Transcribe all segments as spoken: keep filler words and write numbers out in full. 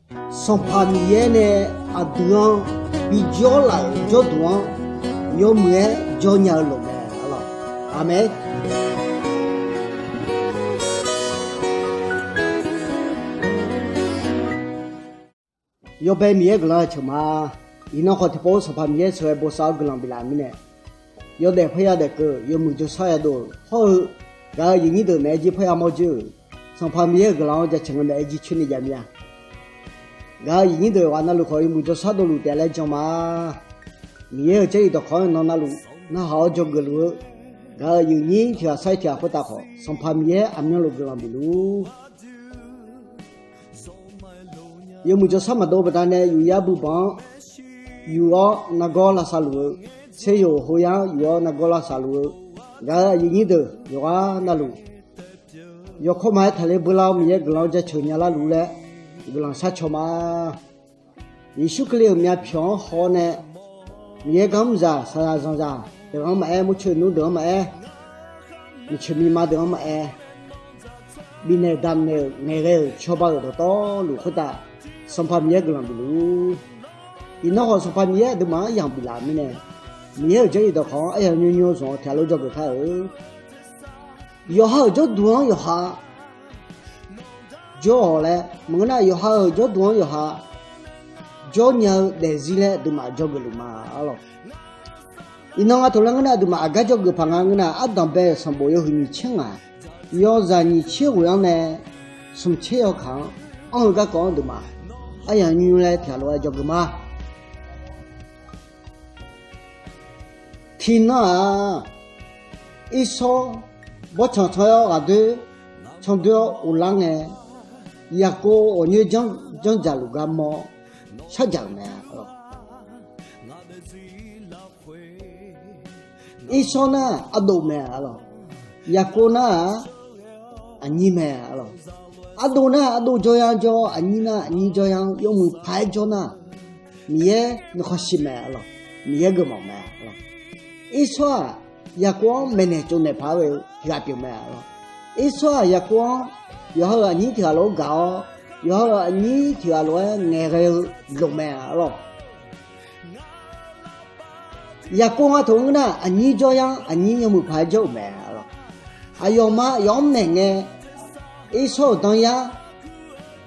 Sanqpaq Miqyaer nae aqdui-anr bijawr laf-euq jawrduq-anr yawmuiq-aer jawr nya-eu lof mae. Aqmeq. Yawbae Miqyaer guiqlanq-anr ceuq ma. Iqnan khawf tiqpov Sanqpaq Miqyaer sheuqghae bosav-awr guiqlanq biflaf-euq mirnae, yawdaef parya daef keuv yawmuiq jawrshar yadov-euq hawr-eu, gaq-euq aqyuif nyir deuq maeq-aer jir parya mawr jir-euq, Sanqpaq Miqyaer-euq guiqlanq-anr jaceuq ngae maeq-aer jir coer ni jav mir-a. Gaq-euq aqyuif nyir deuq ghaq navluf khawf yawmuiq jawrshar dovluf taef laer jan ma. Miqyaer-euq Jarlif dawqkawq-anr nan navluf narhaq-awr dzawgeuf luf-eu, gaq-euq aqyuif nyir tiq ghaq sar-ir tiq ghaq khoertav khawf, Sanqpaq Miqyaer aqmyanluf guiqlanq bifluf-ur. Yawmuiq jawrshar maqdov baqdanae yufyar buibanq-anr yuf-awr nargawr lavsav luf-eu, tser yoq hoyar-anr yuf-awr nargawr lavsav luf-eu, gaq-euq aqyuif nyir deuq yawqghaq navluf, yawkawr ma-aer taqler beular-awr Miqyaer guiqlanq-anr jaceuq nya larluf laer guiqlanq shar caw ma. Yeqsur Kali-euq myavpyawq-anr haw-awr nae, Miqyaer gar mr zaq saqzaq zanqzaq deuq-anr maqaer, murcoeq nmr deuq-anr maqaer, miqcoeq miqma deuq-anr maqaer, bifnaeq damqnaeq-euq ngaeqghae-euq cawba-euq dawqtawvluf khoertav Sanqpaq Miqyaer guiqlanq bifluf-ur. Iqnan khawf Sanqpaq Miqyaer aqduimaf-anr yamq biflaf-euq mirnae, Miqyaer-euq Jarlif dawqkawq-anr aryaq nymr nymr zmq-awr tiq ghaq lof dzawgeuf kar-euq. Yawqha-euq jawrduq-anr yawqha jawr-awq laer maqngeur nar, yawqha-euq jawrduq-anr yawqha jawr nya-eu daefzir laer aqduimaf dzawgeuf luf ma. Arlawq, iqnan nga taq laer ngeur nar, aqduimaf aqgar dzawgeuf paq nga ngeur nar, ardanq bae-euq sanqbof yawhuiq nyiq tser ngaq, yawzaq nyiq tser ghoeq-anr nae smq tser yawkaq-anr anr-eu garkawv-anr aqduimaf aryaq nymr laer tiq ghaq lof-aer dzawgeuf ma. Tiqnan-aq, Irsawr bawrtsanq can-awr ghaqdoer candoer-awr uvlar ngae, Yaqkov ghawqnyoer janrdzaq luf gar mawr-awr shardzaq-euq mae. Irsawr nar ardov mae. Arlawq, Yaqkov nar-aq aqnyir mae. Arlawq, ardov nar ardov jawryar jawr-awr, aqnyir nar aqnyir jawryar-anr yawmuiq paq-aer jawr nar, Miqyaer nuikhanr shir mae. Arlawq, Miqyaer geufmawf mae. Arlawq, Irsawr-aq Yaqkov-anr maeqnaeq tsovnaeq paq-aer ghae-eu tiq ghaq pyeuf mae. Arlawq, Irsawr-aq Yaqkov-anr yawqha-euq aqnyir tiq ghaq lof-aer gaq-awr, yawqha-euq aqnyir tiq ghaq lof-aer ngaeqghae-eu loq mae. Arlawq, Yaqkov nga taq ngeur nar, aqnyir jawryar-anr aqnyir yawmuiq paq-aer jawr-euq mae. Arlawq, aqyawfmaf aqyawf-anr maeq ngae, Irsawr-euq danyar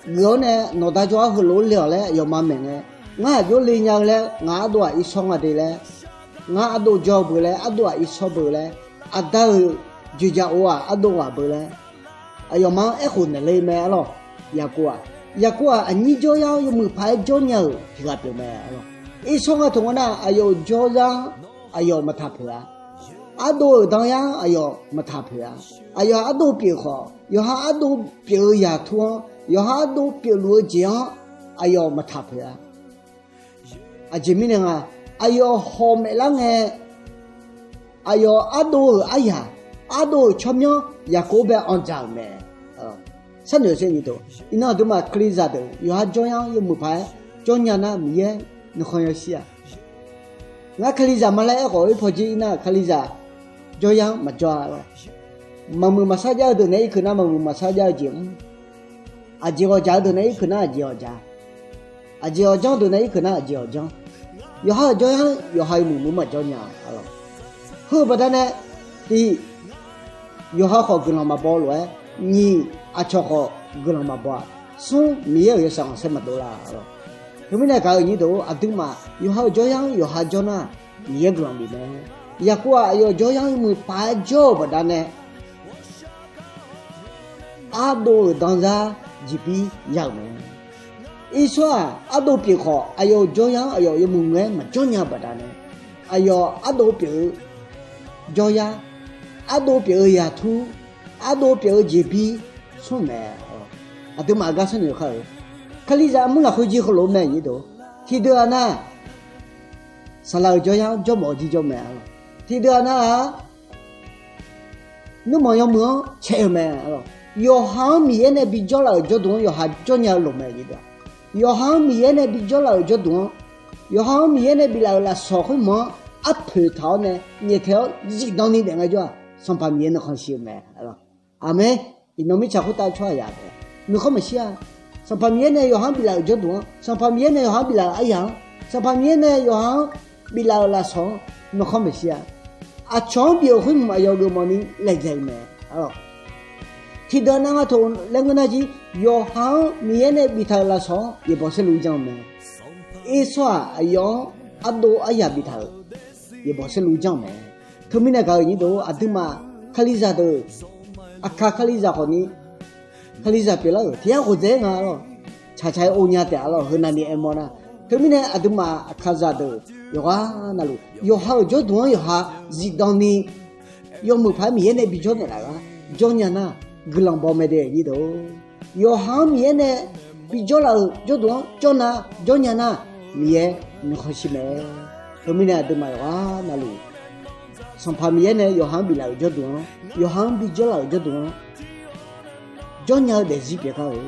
geuf-awr nae, nawqda jawr-ar heulof-aer le-awq laer aqyawfmaf maeq ngae, ngar aqjox le nya-eu laer, ngaq ardov-aq Irsawr nga de laer, ngar ardov jawr-eu beu laer, ardov-aq Irsawr beu laer, aqda-euq joeqjaq of-aq ardov ghaq beu laer, aqyawfmaf-anr aerkhof naeq le mae. Arlawq, Yaqkov-aq, Yaqkov-aq aqnyir jawryar-anr yawmuiq paq-aer jawr nya-euq tiq ghaq pyeuf mae. Arlawq, Irsawr nga taq ngeur nar, aqyawf-euq jawryar-anr aqyawf maqtaq poeq-a. Ardov-euq danyar-anr aqyawf maqtaq poeq-a. Aqyawf ardov pyeuf khawf, yawqha ardov pyeuf-eu yaqtur-anr, yawqha ardov pyeufluf-eu jeq-anr aqyawf maqtaq poeq-a. Aqjeq mirnae nga, aqyawf hawq maeflar ngae, aqyawf ardov-euq aryaq, ardov-euq tsawrmyanr Yaqkov bae anr dzaq-euq mae. Sharnoeq sher nyi deuq, iqnan aqduimaf Kalizaq deuq yawqha jawryar-anr yawmuiq paq-aer jawr nya nar, Miqyaer nuikhanr yawshir-a. Ngar Kalizaq ma laer aerkhawf, oerpaw jir ir nar, Kalizaq jawryar-anr maqjawr-a. Maqmuiq maqsar jav-eu deuq nae irkeuv nar, maqmuiq maqsar jav-eu jeq mr. Aqjeq ghawqjaq-eu deuq nae irkeuv nar, aqjeq ghawqjaq. Aqjeq ghawqjanr deuq nae irkeuv nar, aqjeq ghawqjanr. Yawqha-euq jawryar-anr yawqha yawmuiq muiq maqjawr nya. Arlawq, heu-eu baqdanae, tiq, yawqha khawf guiqlanq maqbaw lof-aer, nyiq, aqcawq khawf guiqlanq maqbaw-a. Smr, Miqyaer-euq yawshaef khanqsaer maqdov la. Arlawq, teumirnae gaq-euq nyir deuq-or, aqduimaf yawqha-euq jawryar-anr yawqha jawr nar, Miqyaer guiqlanq bif mae. Yaqkov-aq aqyawf jawryar-anr yawmuiq paq-aer jawr-eu baqdanae, ardov-euq danzar jeqbir ya-euq mae. Irsawr-aq ardov pyeuf khawf, aqyawf-euq jawryar-anr aqyawf yawmuiq muiq-aer maqjawr nya-eu baqdanae, aqyawf ardov pyeuf-eu jawryar, ardov pyeuf-eu yaqtur, ardov pyeuf-eu jeqbir smr mae. Aqduimaf gar sharnoeq kar-eu, Kalizaq armur lafkhoer jir heulof-aer mae. Tiqdeuq-aq nar, saqlaq-euq jawryar-anr jawrmawf-eu jir jawr mae. Tiqdeuq-aq nar-aq, nuirmanq yawmuiq-anr caev-eu mae. Yawqha-anr Miqyaer nae bijawr laf-euq jawrduq-anr yawqha jawr nya-eu loq mae. Yawqha-anr Miqyaer nae bijawr laf-euq jawrduq-anr, yawqha-anr Miqyaer nae biflaf-euq lafsawq khoermawq-anr arpoeq taq-awr nae nyaeftaeq-awr zifdan ni daef ngaejawr-aq, Sanqpaq Miqyaer nuikhanr shir-eu mae. Aqmeq. Iqnan mirtsaq khoertav tsawrhaq yaq taef nuikhanr maqshir-a. Sanqpaq Miqyaer nae yawqha-anr biflaf-euq jawrduq-anr, Sanqpaq Miqyaer nae yawqha-anr biflaf-anr, Sanqpaq Miqyaer nae yawqha-anr biflaf-euq lafsawq-anr nuikhanr maeqshi-a. Aqcawq-anr bif-euq khoer mqmaq yawgeuf mawfni laejae-eu mae. Tiqdeuq nav nga tof laer ngeur nar jir, yawqha-anr Miqyaer nae biftaq-euq lafsawq-anr yaeqbawq saerlu janr-eu mae. Ersawr-aq, aqyawf-anr ardov aryaq biftaq-euq yaeqbawq saerlu janr-eu mae. Teumirnae gaq-euq nyir deuq, aqduimaf kalizaq deuq, aqkaq kalizaq khawfni kalizaq pyeuflar-euq tiq yar khof dzae-aer nga lawr. Tsaqtsaq-aer or nya taef-a lawr, heu navni aermawr nar. Teumirnae aqduimaf aqkaqzaq deuq yawqghaq navluf yawqha-euq jawrduq-anr yawqha zifdan ni yawmuiq paq-aer Miqyaer nae bijawr naeqlaf gar jawr nya nar, guiqlanq baw mae de nyir deuq. Yawqha-anr Miqyaer nae bijawr laf-euq jawrduq-anr jawr nar, jawr nya nar, Miqyaer nuikhanr shir mae. Teumirnae aqduimaf yawqghaq navluf Sanqpaq Miqyaer nae yawqha-anr biflaf-euq jawrduq-anr, yawqha-anr bijawr laf-euq jawrduq-anr jawr nya-eu daefzir pyeuf gar-eu.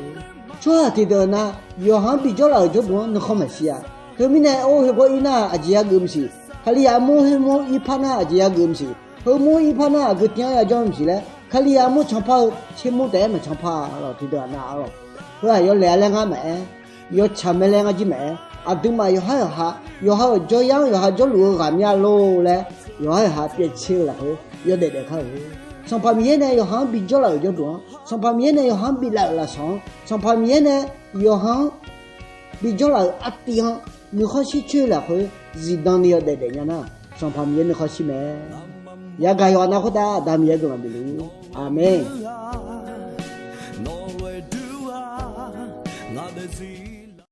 Tsawrhaq tiqdeuq nar, yawqha-anr bijawr laf-euq jawrduq-anr nuikhanr maeqshi-a. Teumirnae or, heugawr ir nar aqjeq yageuf maqsiq. Kalizaq armur khoermur ir par nar aqjeq yageuf maqsiq. Heumur ir par nar aqgeu tiv-anr yajawr maqsiq laer, kalizaq armur canpar-eu tsermur taef-aer maqcanpar-a lawr, tiqdeuq-aq nar-a lawr. Heu-aq yawlaeq-a laer ngar maqaer, yawtsaq mae laer ngar jir maqaer, aqduimaf yawqhar yawqha, yawqha-euq jawryar-anr yawqha jawrluf-eu ghaq mya lor laer, yawqhar yawqha pyaevtser-eu lafkhoer yawdaef daef kar-euq. Sanqpaq Miqyaer nae yawqha-anr bijawr laf-euq jawrduq-anr, Sanqpaq Miqyaer nae yawqha-anr biflaf-euq lafsawq-anr, Sanqpaq Miqyaer nae yawqha-anr bijawr laf-euq artiv-anr nuikhanr shir coer-eu lafkhoer zifdan ni yawdaef daef nya nar, Sanqpaq Miqyaer nuikhanr shir mae. Yagaq yawqha nar khoertav Aqda Miqyaer guiqlanq bifluf-ur. Aqmeq.